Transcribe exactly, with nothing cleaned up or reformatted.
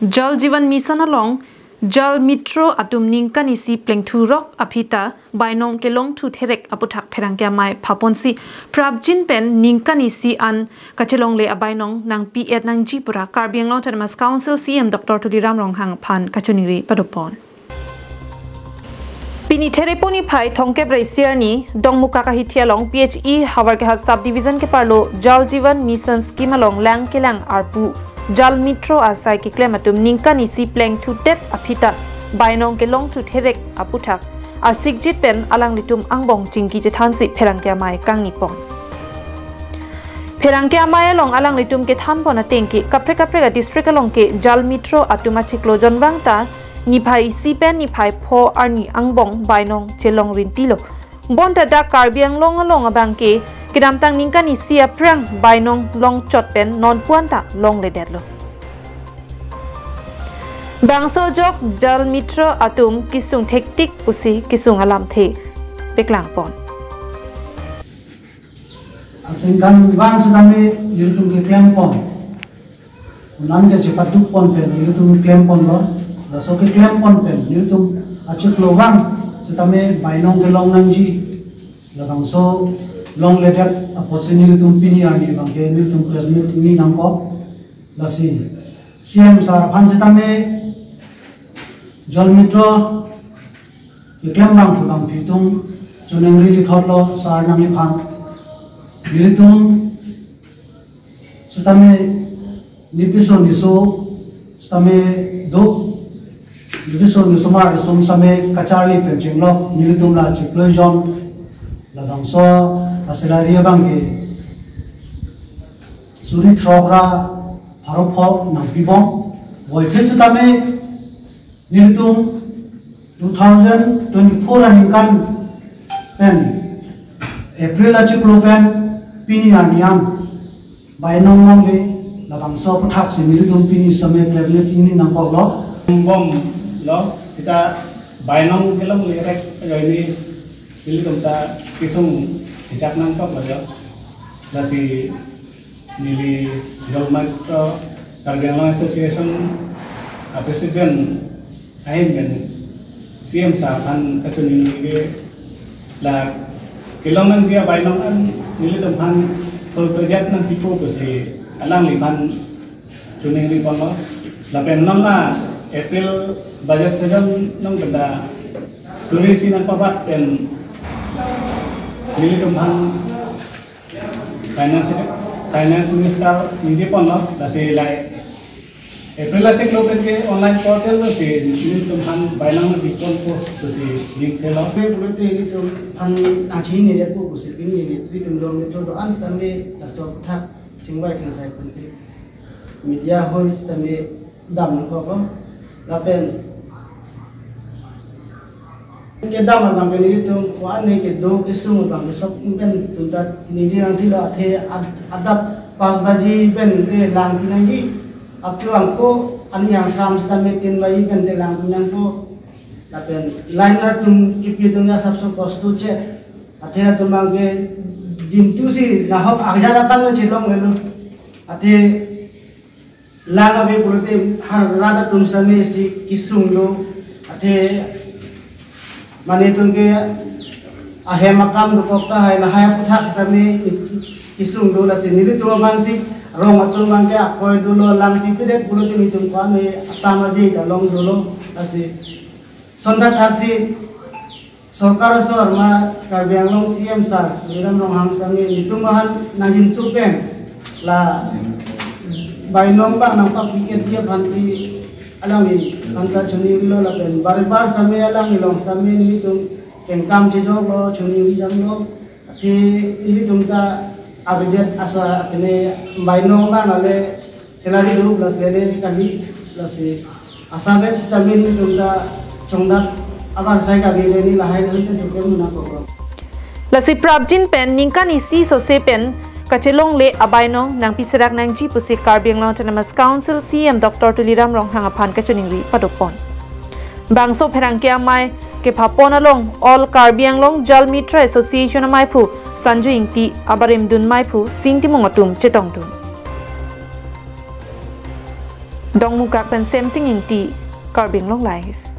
Jal Jeevan Mission along Jal Mitro atum ningkan isi plengthurok aphi ta bainong kelongthu therek aputhak pherangke amei phaponsi prapjin pen ningkan isi an kachelongle abainong nangpi-et nangji pura Karbi Anglong Autonomous Council C E M Doctor Tuliram Ronghang aphan kachiningri padopon. Pini Therepo niphai thomkep ra isi arni Dongmukak ahithi along P H E Howraghat Subdivision keparlo Jal Jeevan Mission Scheme along lang kelang arpu Jal Mitro asai keklem atum ningkan isi plengthudet aphi ta bainong kelongthu therek aputhak arsikjit pen alanglitum angbong chingki chethansi pherangke amei kangnipon. Pherangke amei along alanglitum kethanpon ateng ke kaprek kaprek a district along ke Jal Mitro atum achiklo jonvang ta niphai isi pen niphai pho arni angbong bainong chelong rintilo. Bonta dak Karbi Anglong along abang ke kedamtang ningkan isi aphrang bainong longchot pen nonpu-an ta longledetlo. Bangso ajok Jal Mitro atum kesung thektik pusi kesung alamthe paklangpon. Asengkan vang sitame nelitum keklempon. Unan ke chepadukpon pen nelitum klemponlo. Laso keklemponpen nelitum achiklo vang sitame bainong kelong nangji. Labangso longledet apotsi nelitum pini arni abang ke nelitum press meet ingni nangkok. Lasi C M sir aphan sitame Jal Mitro keklem bangphu bangphi atum choningri lithotlo sir nangliphan. Nelitum sitame nipiso niso sitame do, nipiso niso mar isum sitame kacharli pen chenglok nelitum la chiklo jon. Labangso a salary abang ke suri throk ra pharo pho nangpibom. Voiphit sitame nelitum two thousand twenty-four aningkan pen April achiklo pen pini arni an bainong longle. Labangso aputhak si nelitum pini sitame press meet ingni nangkoklo. Bomlo sita bainong kelongle rek ajoine nelitum ta kesung sejak nangkoklo jo. Lasi neli Jal Mitro Karbi Anglong Association a president ahin pen C M sir aphan kachiningri ke la kelong nangji abainong an nelitum aphan kol project nangpipo pusi alangliphan chiningriponlo. Lapen non la April budget session nong pen ta suri isi nangpabat pen nelitum aphan Finance, Finance Minister ningjeponlo, lasi la April achiklo pen ke online portal lo si nelitum aphan bainong nangpiponpo pusi link thelo. Kami pulote nelitum aphan nangchinine po pusi pini nelitum Jal Mitro do-an sitame laso aputhak chingvai chingsai pensi media ahoi sitame dam nangkoklo. Lapen kedam abang ke nelitum ko-an ne kedo kesung abang ke sok pen tum ta ningje nangthilo, athe ad-, adap pas baji pen te langpi nangji. Aphi angko ani yang sam sitame tin baji pen te langpi nangpo. Lapen line atum kipi atum asapso kosto chot. Athe atum abang ke dintu si nahok akjat akan chelonglelo. Athe lang ave pulote har rat atum sitame si kesung do. Athe mane atum ke ahem akam dokok tahai lahai aputhak sitame kesung do, lasi nelitum aphansi rong atum abang ke akoi dolo, lang pipedet pulote nelitum ko-an ne atam aje ta long dolo, lasi sonta thaksi sorkar asor ma Karbi Anglong C M sir Tuliram Ronghang sitame nelitum aphan nangjinso pen la bainong abang nangpapi-etji aphansi alangliphan ta chiningrilo, lapen bar bar sitame alanglilong sitame nelitum kengkam chejoklo, chiningri damlo. Athe nelitum ta abidet asor akene bainong abang ale salary do plus lele kali plus si asabet sitame nelitum ta chongdat abar sai kali le neli lahai nelitum ta joke muna ko. Lasi prapjin pen ningkan isi sose pen kachelongle abainong nangpiserak nangji pusi Karbi Anglong Autonomous Council C E M Doctor Tuliram Ronghang aphan kachiningri padopon. Bangso pherangke amei kephapon along All Karbi Anglong Jal Mitro Association ameiphu Sanju Ingti, abarim dun meiphu Sing Timung atum chetongdun. Dongmukak pen Semsing Ingti, Karbi Anglong Live.